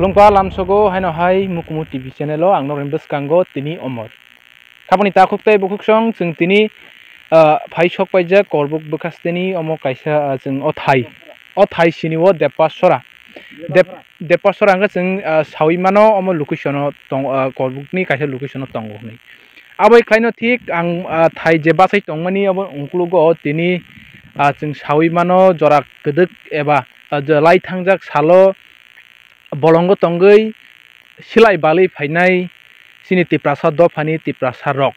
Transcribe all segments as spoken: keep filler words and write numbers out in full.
Khulumkha lamsogo haino hai Mukumu T V channel o ang nokni bwskango tini omor. Khaboni takhuk tei bukhuksong chwng tini, ah, phai sok paijak Korbuk bwkhasteni omo kaisa, ah, chwng o thai, o thai sini o Depasora. Dep-, Depasora hwnkhe chwng, ah, sawi mano omo location o tong, ah, Korbukni kaisa location o tongo hwnwi. Aboni khlaino thik ang, ah, thai je bachai tongmani abo ungkulugo tini, ah, chwng sawi mano jora kwdwk eba, ah, je lai thangjak salo bolongo tongwi silai balwi phainai chini Tiprasa dophani Tiprasa rok.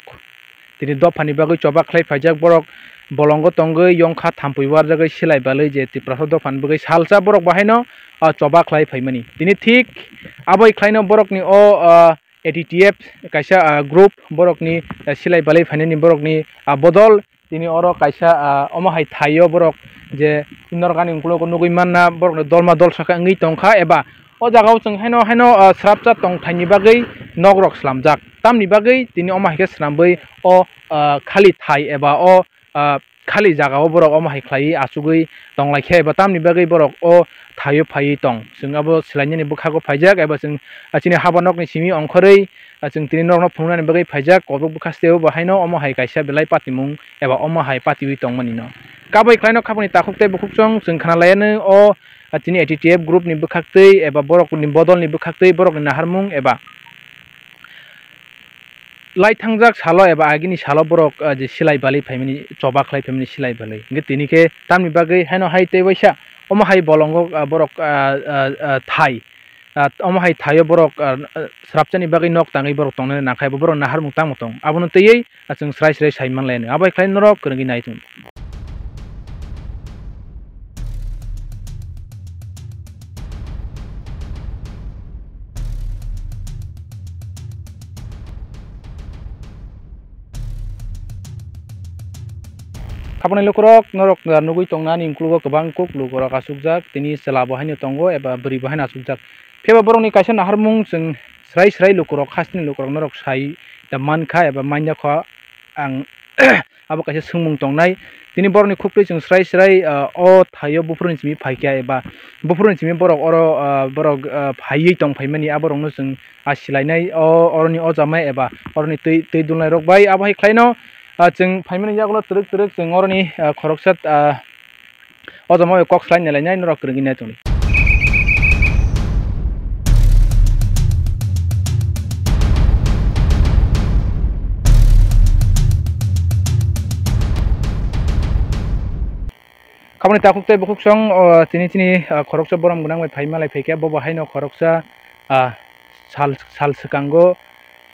Tini dophani bagwi choba khlai phaijak borok bolongo tongwi yongkha thampui warjagwi silai balwi je Tiprasa dophani bagwi salsa borok bahaino, ah, choba khlai phaimani. Tini thik aboi khlaino borokni o, ah, A T T F kaisa, ah, group borokni, ah, silai balwi phainani borokni, ah, bodol tini oro kaisa, ah, omo hai thaio borok je norok ani ungkulugo nugwi manna borokni dolma dol saka wngwi tongkha eba o jagao chwng haino haino, ah, srapsa tongthaini bagwi nokrok slamjak. Tamni bagwi tini omo hai khe swnambwi o, ah, khali thai eba o, ah, khali jagao borok omo hai khlaiwi achugwi tonglaikha eba tamni bagwi borok o thaio phaiwi tong. Chwng abo swlainani bwkhago phaijak eba chwng, ah, chini haba nokni simi ongkhorwi, ah, chwng tini norokno phunuknani bagwi phaijak, Korbuk bwkhasteo bo haino omo hai kaisa belai patimung eba omo hai patiwi tongmani no. Kabui khlaino khaboni takhuk tei bukhuksong chwng khna laianw o, ah, chini A T T F group ni bwkhaktwi eba borokni bodolni bwkhaktwi borokni naharmung eba lai thangjak salo eba agini salo borok, ah, je silai balwi phaimani, choba khlai phaimani silai balwi. Hwnkhe tini khe tamni bagwi haino hai tei waisa omo hai bolongo, ah, borok, ah, ah, ah, thai. Ah, omo hai thaio borok, ah, ah, srapchani bagwi nok tangwi borok tongnani nangkha eba borok naharmung tangmo tong. Abono twiwi, ah, chwng srai srai sai manlaianw. Abo hai khlai norok kwrwngwi nai tong. Khaboni lukurok norok, ah, nugwi tongnani ungkulugo kwbang kuk lukurok achukjak, tini chwla bo haino tongo eba bwrwi bo haino achukjak. Phiya ba borokni kaisa naharmung chwng srai srai lukurok, hasteni lukurok norok sai da mankha eba manyakho ang. Abo kaisa swngmung tongnai. Tini borokni khuktwi chwng srai srai, ah, o thaio buphuruni simi phaikha eba buphuruni simi borok oro, ah, borok, ah, phaiwi tongphaimani aborokno chwng, ah, silainai o oroni o jama eba oroni twi, twi dulnairok bai. Abo hai khlaino, ah, chwng phaimani yagulo twrwk twrwk chwng oroni, ah, khoroksa, ah, o jama bai kok swlai nailainai norok kwrwngwi nai tongdi. Khaboni takhuk tei bukhuksong, o, tini, tini, ah, khoroksa borom gwnang bai phai malai phaikha, bobo haino khoroksa, ah, sal, sal swkango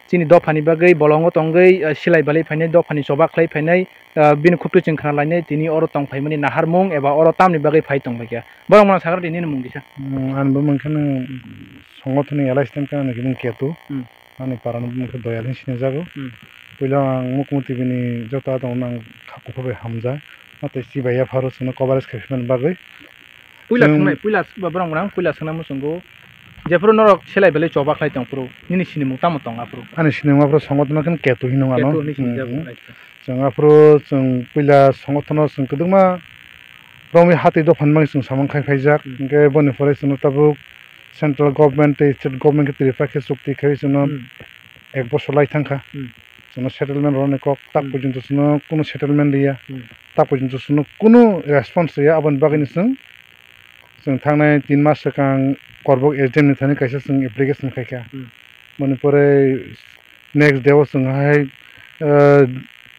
chini dophani bagwi bolongo tongwi, ah, silai balai phainai, dophani choba khlai phainai, ah, bini khuktwi chwng khna lainai, tini oro tong phaimani naharmung eba oro tamni bagwi phai tong phaikha. Borok mano sakha tini nini mung kisa. Hmm, ani bumung khe nw songothoni elai stem khe ani bumung Ketu. Hmm. Ani para ni bumung khe Doyal hin sinijago. Hmm. Puila ang Mukumu T V ni joto adong ang kha kuphur bai hamjak. Natwi chibai yapharo chwngno coverage khai phaimani bagwi. Puila chwng thungnai, puila s-, borok mwnang, puila swngnai muchungo. Jephuru norok silai belai choba khlai tong phuru, nini sinimung tamo tong aphuru? Ani sinimung aphuru songothon khe Ketu hinwi ano. Ketu hinwi sinijak. Hmm. Chwng aphuru chwng puila songothon o chwng kwdwkma romwi hatwi dophani bagwi chwng samung khai phaijak. Hmm. Hinkhe boni pore chwngno tabuk central government tei state government khe Tripura khe chukti khai chwngno Hmm. ek bosor lai thangkha. Hmm. Chwngno settlement rwni kok tak Hmm. porjonto chwngno kunu settlement riya. Hmm. Tak porjonto chwngno kunu response riya, aboni bagwino chwng, chwng thangnai tin mas swkang Korbuk S D M ni thani kaisa chwng application khaikha. Hmm. Boni pore next day o chwng hai, ah,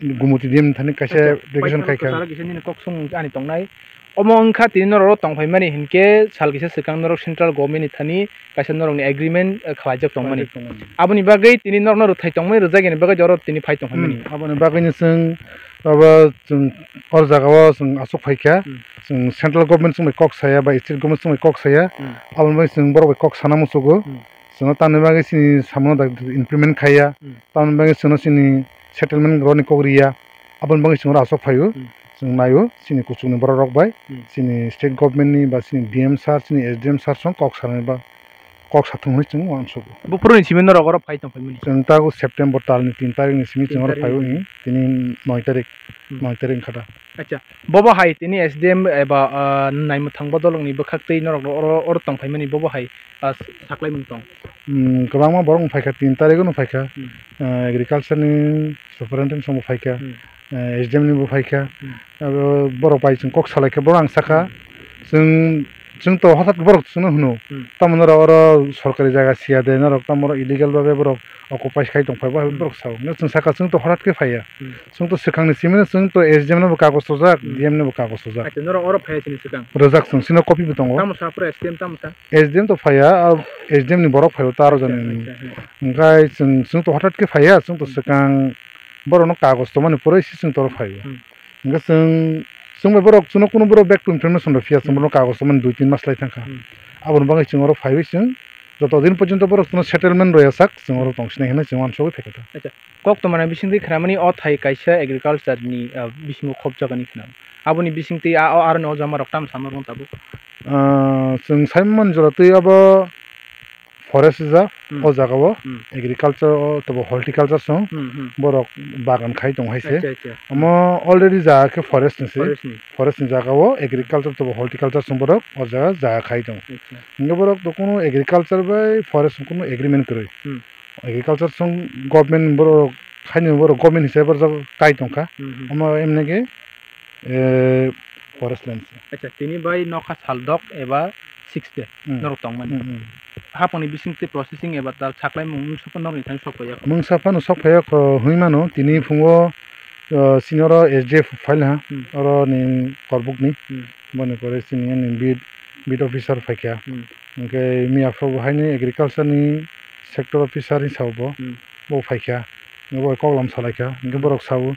Gumuti D M ni thani kaisa Acha, application paithakno khaikha. Kwcharo kisa nini kok song ani tongnai. Omo wngkha tini norok tong phaimani hinkhe sal kisa swkang norok central government ni thani kaisa norokni agreement, eh, khlaijak tongmani. Khlaijak tongmani. Aboni bagwi tini norokno rwthai tongmani rwjakya ni bagwi oro tini phai tong phaimani. Hmm, aboni bagwino chwng abo chwng o jagao chwng aswk phaikha. Hmm. Chwng central government chwng bai kok saya ba state government chwng bai kok saya. Hmm. Aboni bagwi chwng borok bai kok sana muchugo. Hmm. Chwngno tamni bagwi chini samungo da implement khaiya. Hmm. Tamni bagwi chwngno chini settlement rwni kok riya. Aboni bagwi chwng oro aswk phaio. Hmm. Chwng naio chini kuchukni bororok bai, Hmm. chini state government ni ba chini D M sir, chini S D M sir song kok sanani ba. kok sathung hinwi chwng uansukgo. Buphuruni simi norok oro phai tong phaimani? Chwng tago September talni tin tarikni simi chwng oro phaiwi, tini noi tarik, noi tarik wngkha da. Acha, bobo hai tini S D M eba, ah, naimwthang bodolokni bwkhaktwi norok oro, oro tong phaimani bobo hai, ah, saklaimung tong? Hmm, kwbangma borok wng phaikha, tin tarikno phaikha. Hmm. Ah, agriculture ni superintendent songbo phaikha. Hmm. Eh, S D M ni bo phaikha. Hmm. Abo borok bai chwng kok salaikha, borok ang sakha, Hmm. chwng, chwng to hothat borok chwngno hwno. Hmm. Tamoni oro, oro sorkari jaga siya de norok, tamo oro illegal babe borok occupy khai tongphai, bo Hmm. borok sao. Hwnkhe chwng sakha, chwng to hothat khe phaiya. Hmm. Chwng to swkangni simino chwng to S D M no bo kagoj sojak, Hmm. D M no bo kagoj sojak. Acha, norok oro phaiya chini swkang? Rwjak chwng, chini copy bo tongo. Tamo sa pura S D M tamo sa? S D M to phaiya, ah, S D M ni borok phaibo ta aro Acha, jani. Acha, hmm. Hwnkhe chwng, chwng to hothat khe phaiya, chwng to Hmm. swkang borokno kagoj tongmani pore se chwng toro phaibo. Hmm. Hwnkhe chwng, chwng bai borok, chwngno kunu borok back to information rw phiya, chwng Hmm. borokno kagoj tongmani dui tin mas lai thangkha. Hmm. Aboni bagwi chwng oro phaiwi chwng joto din porjonto borok chwngno settlement rwya sak, chwng oro tong sinai hinwi chwng uansugwi phaikha ta. Acha, kok tongmani bisingtwi khnamani o thai kaisa agriculture ni, ah, bisingo khopjagani khna. Aboni bisingtwi a, o aroni o jama rok tamo samno rwng tabuk? Ah, chwng saimani jora twi abo forest rijak, Hmm. o jaga o Hmm. agriculture o tobo horticulture song Hmm, hmm. borok bagan khai tong hai se. Acha, acha. Omo already jaga khe forest ni se. Forest ni. Forest ni jaga o agriculture tobo horticulture song borok o jaga jaga khai tong. Acha. Hingke borok to kunu agriculture bai forest kunu agreement kwrwi. Hmm. Agriculture song government borok khaini borok government hisabe borok kai tongkha. Hmm, hmm. Omo emne ke, eh, forest land se. Acha, tini bai nokha saldok eba six day Hmm. norok tongmani. Hmm, hmm. Hapangni bisingtwi processing eba tal saklaimung mungsa phano norokni thani sok phaiya kho? Mungsa phano sok phaiya kho hwnwi mano. Tini phungo, uh, sini oro S D F file ha, Hmm. oro ni korbuk ni. Hmm. Boni pore sini ani beat, beat officer phaikha. Hmm. Hwnkhe miya phuru bo haino agriculture ni sector officer hinwi sao bo. Hmm. Bo phaikha. Bo koklam salaikha. Hwnkhe Hmm. borok sao,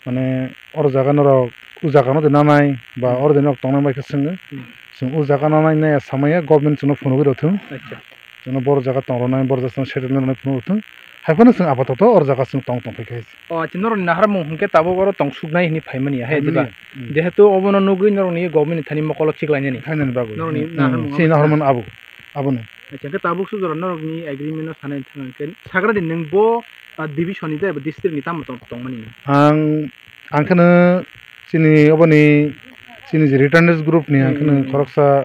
mane, oro jaga norok, o jaga no de nanai, ba Hmm. oro de norok tongnai bai khe swngo. Hmm. Chwng o jaga nanai nai samaya government chwngno phunugwi rw thung. Acha. Chwngno boro jaga tong rwnai, boro jaga chwng settlement rwnai phunugwi rw thung. Hai phano chwng apatoto oro jaga chwng tong tong phaikha. O, acha, norokni naharmung hwnkhe tabuk oro tong suknai hinwi phaimani ya, he, Phaimani diba? Ya. Hmm. Jehetu obono nugwi norokni government ni thani mokolo khiklainani. Khainani bagwi. Norokni Hmm. naharmung Hmm. Sini ama naharmung abo. Abono. Acha, hwnkhe tabuk sujora norokni agreement no sanai thang khe sagra di nwng bo, ah, division ni tei abo district ni tamo tong, tongmani? Ang, ang kheno chini oboni chini je returnees group ni ang Hmm, kheno hmm, hmm. khoroksa,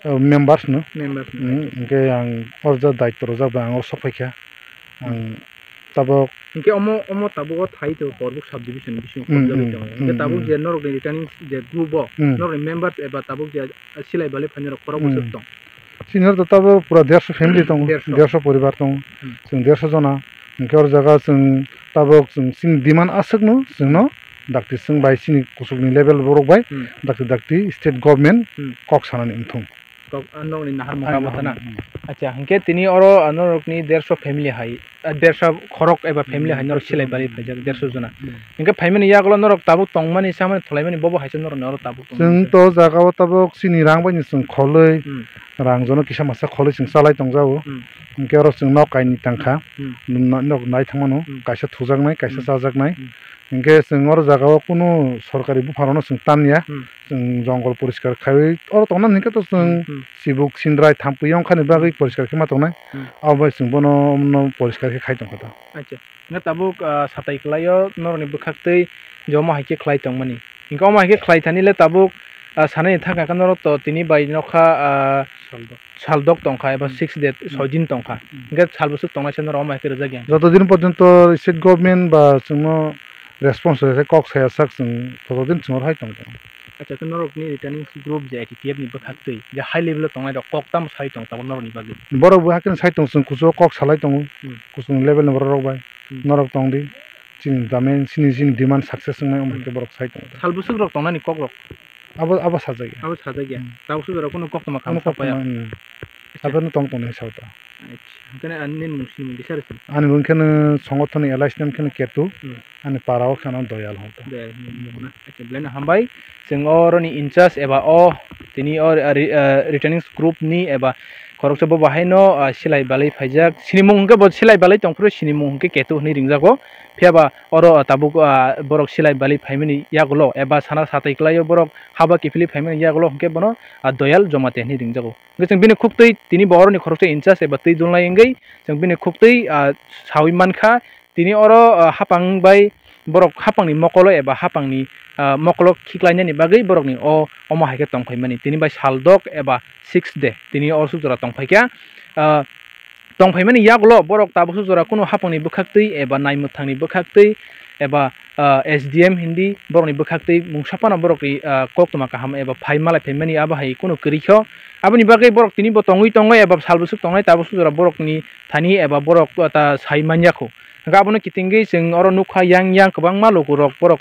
ah, members no. Members no. Hmm, hwnkhe ang oro ja daityo rwjak bai ang oro sok phaikha. Ang Hmm. tabuk Hwnkhe omo, omo tabuk o thai to Korbuk sub division ni bisingo Hmm, khobjagwi hmm, tongo. Hwnkhe hmm, tabuk hmm. je norokni returning je group o, Hmm. norokni members eba tabuk je, ah, silai balai phainai rok khorok Hmm. bwswk tong? Senior to tabuk pura derso family tongo, Derso. derso poribar tongo. Hmm. Chwng derso jona. Hwnkhe oro jaga chwng tabuk chwng chini demand aswkno chwngno dakti chwng bai chini kuchukni level borok bai Hmm. dakti dakti state government Hmm. kok sanani wngthung. Kok, ah, nokni nahar Hai mokha nahar bwtana. Hmm. Acha, hwnkhe tini oro, ah, norokni derso family hai, ah, derso khorok eba family Hmm, hai norok derso silai family. Bari phaijak, Hmm. derso jona. Hmm. Hwnkhe phaimani yagulo norok tabuk tongmani, chamani, thwlaimani bobo hai se norokni oro tabuk tongmani Chwng se. To jaga o tabuk chini rang bai ni chwng kholwi, Hmm. rang jono kisa masa kholwi chwng chalai tongjago. Hmm. Hwnkhe oro chwng nok kainwi tangkha. Hmm. No-, nok nai thangmano, Hmm. kaisa thujaknai, kaisa Hmm. chajaknai. Hmm. Hwnkhe chwng oro jaga o kunu sorkari buphang rokno chwng tanya. Hmm. Chwng jongol poriskar khaiwi oro tongnani hwnkhe to chwng Hmm, hmm. chibuk sindrai thampui wngkhani bagwi Hmm. poriskar khe ma tongnai. Hmm. Abo bai chwng bono, bono poriskar khe khai tongkha ta. Acha. Hwnkhe tabuk, ah, satai kwlaio norokni bwkhaktwi je omo hai khe khlai tongmani. Hwnkhe omo hai khe khlai thani le tabuk, ah, sanani thangkha khe norok to tini bai nokha, ah, Saldok. Saldok tongkha eba Hmm. six date, Hmm. soi din tongkha. Hmm. Hwnkhe sal bwswk tongnaisa norok omo hai khe rwjak ya. Joto din porjonto state government ba chwngno response rwkhe kok saya sak chwng joto din chwng oro hai tongkha. Acha, khe norokni returning group je A T T F ni bwkhaktwi je high level o tongnai rok kok tamo sai tong tabuk norokni bagwi? Borok bo hakhe sai tong chwng kuchugo kok salai tongo. Hmm. Kuchukni level ni borok rok bai. Hmm. Norok tong di. Chini demand, chini, chini demand success wngnai omo Hmm. hai khe borok sai tongo. Sal bwswk rok tongnani kok rok? Abo, abo sajak ya. Abo sajak ya. Hmm. Tabuk sujora kunu koktwma Kunu khamsa paya. Koktwma, hmm. Acha. Abono tong tongnai sao ta. Acha. Hwnkhe ani nini mung sini mung kisa rwsini. Ani mung kheno Songothon ni L I C name kheno Ketu. Hmm. Ani para o kheno Doyal hwn ta. Doyal hwn Hmm. na. Acha, belai no hambai. Chwng oroni in charge eba o tini o, ah, re-, ah, returning group ni eba khoroksa bo bahaino, ah, silai balai phaijak. Sini mung hwnkhe bo silai balai tongphuru sini mung hwnkhe Ketu hwnwi ringjago. Phiyaba oro, ah, tabuk, ah, borok silai balai phaimani yagulo eba sana satai kwlaio borok haba kiphilwi phaimani yagulo hwnkhe bono, ah, Doyal Jomate hinwi ringjago. Hwnkhe chwng bini khuktwi tini bo oroni khoroksa in charge eba twi dulnai wngwi chwng bini khuktwi, ah, sawi mankha. Tini oro, ah, hapang bai borok hapangni mokolo eba hapangni, ah, mokolo khiklainani bagwi borokni o omo hai khe tongphaimani. Tini bai sal dok eba six day tini o suk jora tongphaikha. Ah, tongphaimani yagulo borok tabuk suk jora kunu hapangni bwkhaktwi eba naimwthangni bwkhaktwi eba, ah, S D M hindi borokni bwkhaktwi mungsa phano borokni, ah, koktwma kaham eba phai malai phaimani abo hai kunu kwrwikho. Aboni bagwi borok tini bo tongwi tongo eba sal bwswk tongnai tabuk suk jora borokni thani eba borok, ah, ta sai manyakho. Hwnkhe abono kitingwi chwng oro nukha yang yang kwbangma lukurok borok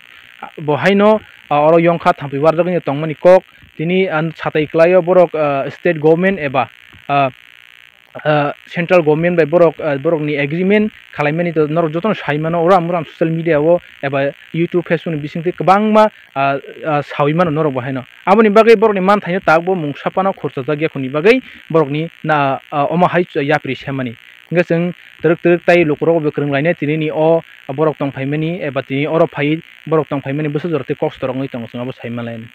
bo haino, ah, oro yongkha thampui warjagwino tongmani kok. Tini, ah, satai kwlaio borok, ah, state government eba, ah, ah, central government bai borok, ah, borokni agreement khalaimani to norok jotono sai mano oro ang social media o eba YouTube, Facebook ni bisingtwi kwbangma, ah, ah, sawi mano norok bo haino. Aboni bagwi borokni manthaino tabukbo mungsa phano khurchajak yakhuni bagwi borokni na, ah, omo hai yapri semani. Hwnkhe chwng twrwk twrwk tai lukurok bo kwrwng lainai tinini o borok tongphaimani eba tini oro phaiwi borok tongphaimani bwswk jora tei kosto rok wngwi tongo chwng abo sai manlainai.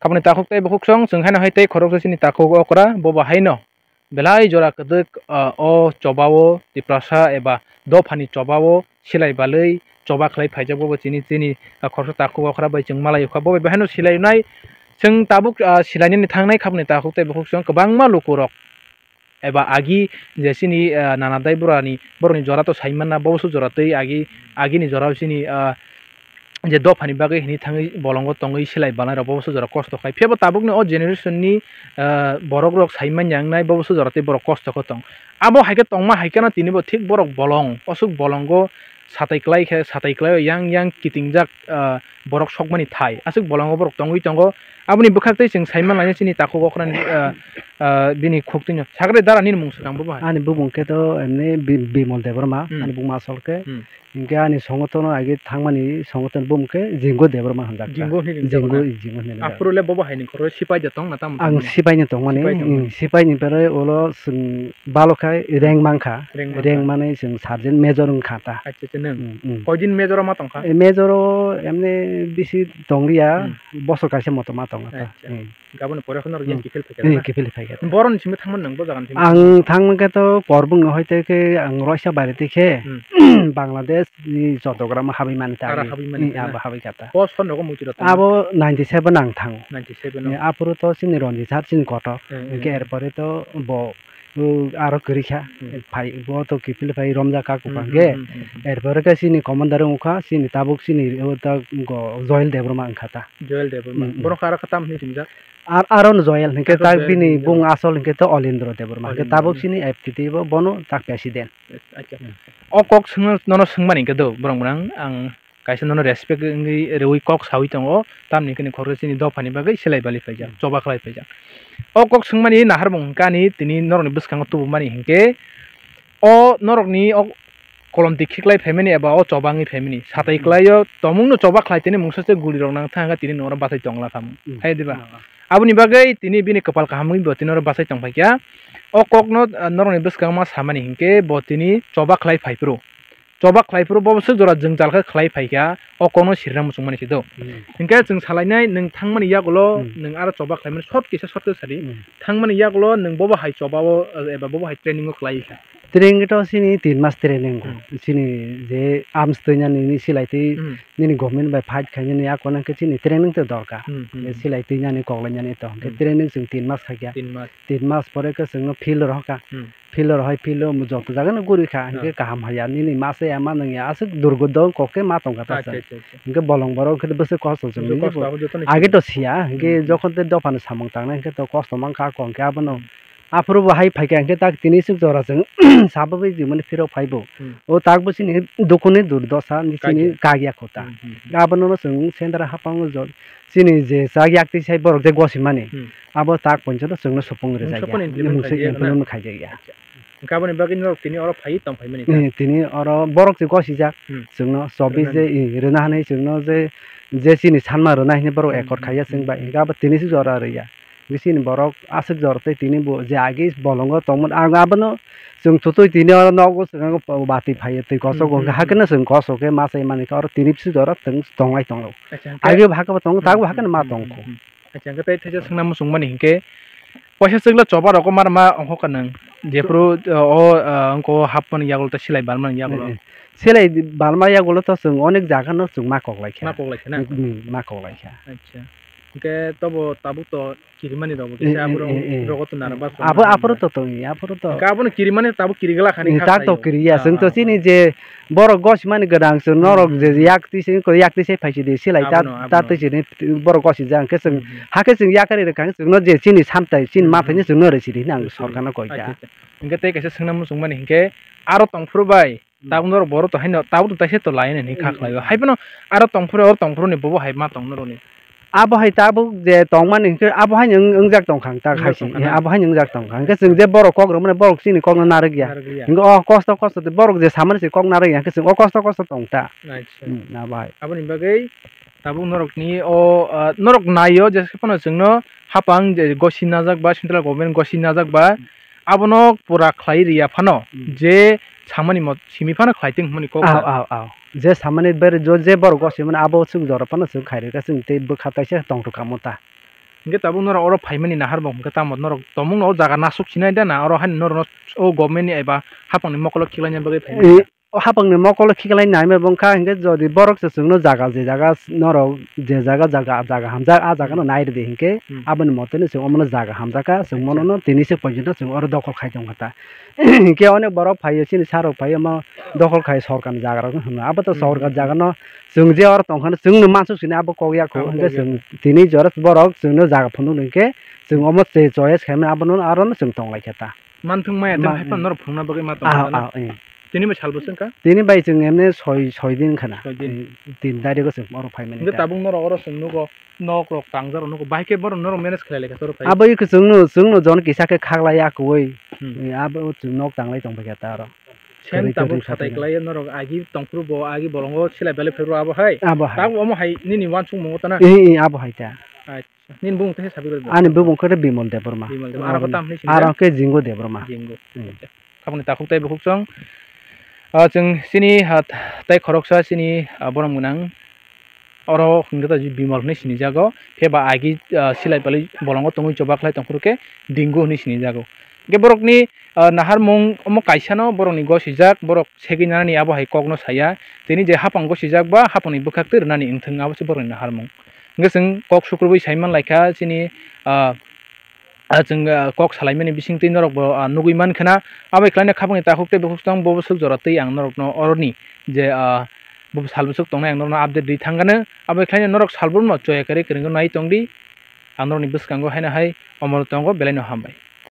Kaboni takhuk tei bukhuk song chwng haino hai tei khoroksa chini takhuk okra bo bo haino belai jora kwdwk, ah, o chobao Tiprasa eba dophani chobao silai balwi choba khlai phaijak bo bo chini chini, ah, khoroksa takhuk okra bai chwng malai kha bo bai haino silainai chwng tabuk, ah, silainani thangnai kaboni takhuk tei bukhuk song kwbangma lukurok eba agi je chini, ah, nana dai burani borokni jora to sai manna bo bwswk jora twi agi agini jora chini, ah, je dophani bagwi hini thangwi bolongo tongwi silai balai rok bo bwswk jora kosto khai phiya bo tabukni o generation ni, ah, borok rok sai manya wngnai bo bwswk jora tei borok kosto khe tong abo hai khe tongma hai kheno tini bo thik borok bolong aswk bolongo satai klai khe satai klai yang yang kitingjak, ah, borok sokmani thai aswk bolongo borok tongwi tongo. Aboni bwkhak tei chwng sai manlainai chini takhuk okhrani, ah, ah, bini khuk twino. Sakrai dara nini mung swkang bo bai? Ani bumung khe to emni Bi-, Bimol Debbarma, hmm, ani bumung asol khe. Hmm. Hinkhe ani songotono age thangmani songoton bumung khe Jingo Debbarma hanjak kha. Jingo hinwi ringjak Jingo, kha. Jingo hinwi ringjak. Aphuru le bobo haini khoro sipai de tong na tamo tong? Ang sipai de tongmani, sipai tongmani. Hmm, sipaini pore ulo chwng balo khai reng mankha. Reng mankha. Reng mani chwng sergeant major wngkha ta. Acha, acha, nwng? Hmm, hmm. Koidin major o ma tongkha? E major o emni bisi tongliya, hmm, bosor kaisa motom ma tongo ta. Acha. Hmm. Gaboni pore kheno regen, hmm, kiphil phaikha, eh, na? Kiphil phaikha. Boroni simi thangmani nang bo jaga ni simi? Ang thangmani khe to Korbung no hoite khe ang Roisa Bari twi khe, hmm, Bangladesh ni Chottogram habwi mani ta. Ara habwi mani, hmm, ta na? Abo habwi kha ta. O son rogo muchira ta na? Abo ninety seven ang thango. Ninety seven o. Eh, aphuru to chini Ranjit sir chini kotor. Eh, eh. Hinkhe er pore to bo, o, aro kwrwi kha. Hmm. Phai bo to kiphil phai romjak kha, hmm, kwbang khe. Hmm, hmm, hmm, hmm. Er pore khe chini commander wngkha, chini tabuk chini o ta go Joel Debbarma wngkha ta. Joel Debbarma. Hmm, hmm. Borok aro khe tam hinwi sinijak? Ar-, aro no Joel hinkhe aro tak Joel bini hinkhe bung asol hinkhe to Olendro Debbarma. Hinkhe Olendro, tabuk hmm, chini F T T bo bono tak president. Acha. Hmm. O kok swngno, nono swngmani hinkhe do, borok mwnang ang kaisa nono respect wngwi rwui kok saui tongo, tamni hwnkhai khoroksa chini dophani bagwi silai bali phaijak, hmm, choba khlai phaijak. O kok swngmani nahar bung hinkhe ani tini norokni bwskango tubumani hinkhe, o norokni o kolom twi khiklai phaimani eba o choba wngwi phaimani. Satai, hmm, kwlaio tomungno choba khlai tini mungsa se gulirok nang thang kha tini norok bachai tongla kha. Hmm. Hai diba? Hmm. Aboni bagwi tini bini kwpal kaham wngwi bo tini norok bachai tong phai kha. O kokno, ah, norokni bwskango ma samani hinkhe bo tini choba khlai phai phuru. Choba khlai phuru bo swk jora jwngjal khe khlai phai kha. O kokno sirna muchung mani se do. Hmm. Hinkhe chwng salainai nwng thangmani yagulo, hmm, nwng aro choba khlaimani short kisa short khe sadi. Hmm. Thangmani yagulo nwng bobo hai choba o, eh, eba bobo hai training o khlai kha. Training to chini tin mas training go. Hmm. Chini je arms twinani ni silai twi, hmm, nini government bai fight khainani a kono khe chini training to dorkar. Hmm, hmm, je hmm, silai twinani koklainani to. Hwnkhe, hmm, training chwng tin mas khaikha. Tin mas. Tin mas pore khe chwngno field rohorkha. Hmm. Field rohai field o joto jagano gurikha. Ah. Hwnkhe kaham haya nini masa ya ma nangya aswk durgo dong kok khe ma tongkha ta. Acha, chwng. Acha, acha. Hwnkhe bolong borok khe bwswk kosto chwng. Bwswk kosto abo jotono age sini. To siya, hwnkhe, hmm, hmm, jokhon tei dophano samung tangnai hwnkhe to kosto mankha kok hwnkhe abono. Hmm. Aphuru bo hai phaikha hwnkhe tak tini swk jora chwng sabagwi jimani phirok phaibo. Hmm. O tak bo chini dukuni durdosa, chini kagya. Kagya kho ta. Hmm, hmm, hmm. Abono no chwng sendra hapang o jot chini je chak yak twi sai borok je gosimani. Hmm. Abo tak ponchano chwngno supung rwjak ya. Supung implement khaijak ya. Implement khaijak ya. Acha. Hwnkhe aboni bagwi norok tini oro phaiwi tong phaimani ta? Eh, tini oro borok se gosijak. Hmm. Chwngno chobis je, rwna hinwi. Eh, rwna hinwi chwngno je, je chini sanma rwna hinwi borok, hmm, accord, hmm, khaijak chwng bai. Hmm. Hwnkhe abo tini se jora rwya. Hwnkhe chini borok aswk jora tei tini bo je agi bolongo tongmani ang abono chwng thutui tini oro nogo swkango bati phaiyo twi kosok Hmm, hwnkhe hmm, hakhe no chwng kosok khe ma sai mani khe oro tini bisi jora chwng tonglai tongo. Acha, hwnkhe Agi bo hakhe bo tongo, Hmm, tabuk hmm, hakhe no ma hmm, tongkho. hmm, hmm. Acha, hwnkhe tei theisa swngna muchung mani hwnkhe waisa chwngla choba rok mar ma ongkho kanang. Jephuru, uh, o, uh, wngkho hapmani yagulo tei silai balmani yagulo. Eh, eh. Silai balma yagulo to chwng onek jaga no chwng ma koklai kha. Ma koklai kha na? Hmm, ma koklai kha. Acha. Hwnkhe tobo tabuk to kirimani rok bo Eh, kisa eh, aphuru eh, eh. rogo to narwk ba Abo, aphuru to tong, aphuru to. Hwnkhe abono kirimani tabuk kiri gala khani Eh, kha tak to khlaio. Kiriya, Ah, chwng to ah, chini ah. Je borok gosimani gwdang chwng norok Hmm, je hmm. Yak twi se, yak twi se phaisidi silai ta, Abono, ta abono. Twi sini borok gosijak hwnkhe chwng Hmm, hmm. Hakhe chwng yakari rwkha hwnkhe chwngno je chini samtai, chini Hmm, mathai hmm. Chwngno rwsidi hinwi ang Rwsidi. Sorkarno koi Acha, kha. Acha. Hwnkhe tei kaisa swngna muchung mani hwnkhe aro tongphuru bai Hmm. Tabuk norok borok to haino tabuk to taisa to lainani Hmm, kha khlaio. Hmm. Haiphano aro tongphuru, oro tongphuru ni bobo hai ma tong noroni. Abo hai tabuk je tongmani hwnkhe abo haino wng-, wngjak tongkha ang ta Wngjak haisi. Tongkha na? Abo haino wngjak tongkha. Hwnkhe chwng je borok kok rwmani borok chini kokno narwkya. Narwkya. Hwnkhe o kosto kosto borok je samani se kok narwkya hwnkhe chwng o kosto kosto tongta. Acha. Hmm, abo hai. Aboni bagwi tabuk norokni o, ah, norok naio jesa phano chwngno hapang je gosi najak ba central government gosi najak ba abono pura khlai riya phano Hmm. Je samani mo simi phano khlai tong hwnmani kok Aw, sa. Aw, aw. Je samani bere jo je borok gosi mani abo chwng jora phano chwng khairokha chwng tei bwkha taisa tongthok kha mota. Hwnkhe tabuk norok oro phaimani nahar bo hwnkhe tamo norok tongmungno o jaga nasuk sinai da na oro haino norokno o government ni eba hapangni mokolo khiklaina bagwi phaimani Eh, da? O hapangni mokolo khiklai naimani bo wngkha hwnkhe jodi borok se chwngno jaga je jaga norok je jaga jaga jaga hamjak a jagano Hmm. Nai rwdi hwnkhe Hmm. Aboni moteno chwng omono jaga hamjakha chwng Acha. Monono tini se poijinto chwng oro dokhol khai tongkha ta. Hwnkhe onek borok phaio chini sarok phaio omo dokhol khai sorkarni jagarokno hwno. Abo to Hmm, sorkar hmm, hmm. Jagano chwng je oro tongkhano chwngno mansuk sini abo kok yakho. Abo hwnkhe kok chwng yakho. Tini jora borok chwngno jaga phunuknwi hwnkhe chwng omo je choice khaimani abono arono chwng tonglaikha ta. Manthung maya tei Ma- haphano norok phunukna bagwi ma tongkha Ah, na? Ah, eh. Tini bai sal bwswk wngkha? Tini bai chwng emne soi, soi din khana. Soi din. Eh, tin tarikh o chwng oro phaimani Hwnkhe ta. Tabuk norok oro chwng nugo, nok rok tangjak rok nugo, bahai khe borok norok manage khlai lai kha oro phai. Abo iko chwngno, chwngno jon kisa khe khaklai ya kwui. Hmm. Eh, abo chwng nok tanglai tongphaikha ta oro. Sen Kwrwi tabuk kwrwi satai khaklai. Kwlai norok agi tongphuru bo agi bolongo silai belai phaibrw abo hai. Abo hai. Tabuk omo hai nini uansukmung o tana? Eh, eh, abo hai ta. Acha. Nini bumung tei sabi rw. Ani bumung khe Bimal Debbarma. Bimal Debbarma. Aro khe tamni sinijak? Aro khe Jingo Debbarma. Jingo. Hmm. Acha. Khapangni takhuk tei bukhuk chwng. Ah, chwng chini, ah, tei khoroksa chini, ah, borom gwnang. Oro hwnkhe ta Bimal hwnwi sinijago. Khe ba agi, ah, silai palwi bolongo tongwi choba khlai tongphuru khe Dingu hwnwi sinijago. Khe borokni, ah, naharmung omo kaisano borokni gosijak, borok segwi nanani abo hai kokno saya. Tini je hapang gosijak ba hapangni bwkhak twi rwnani wngthung abo se borokni naharmung. Hwnkhe chwng kok sukrubwi sai manlaikha chini, ah, ah, chwng, ah, kok salaimani bisingtwi norokbo, ah, nugwi mankha na. Abo khlaino khapangni takhuk tei bukhuk tong bobo swk jora twi ang norokno oroni je, ah, bo sal bwswk tongnai ang norokno update rwi thangkha no. Abo khlaino norok salbrumno choya kwrwi kwrwngno nai tongdi. Ang norokni bwskango haino hai omorok tongo, belaino hambai.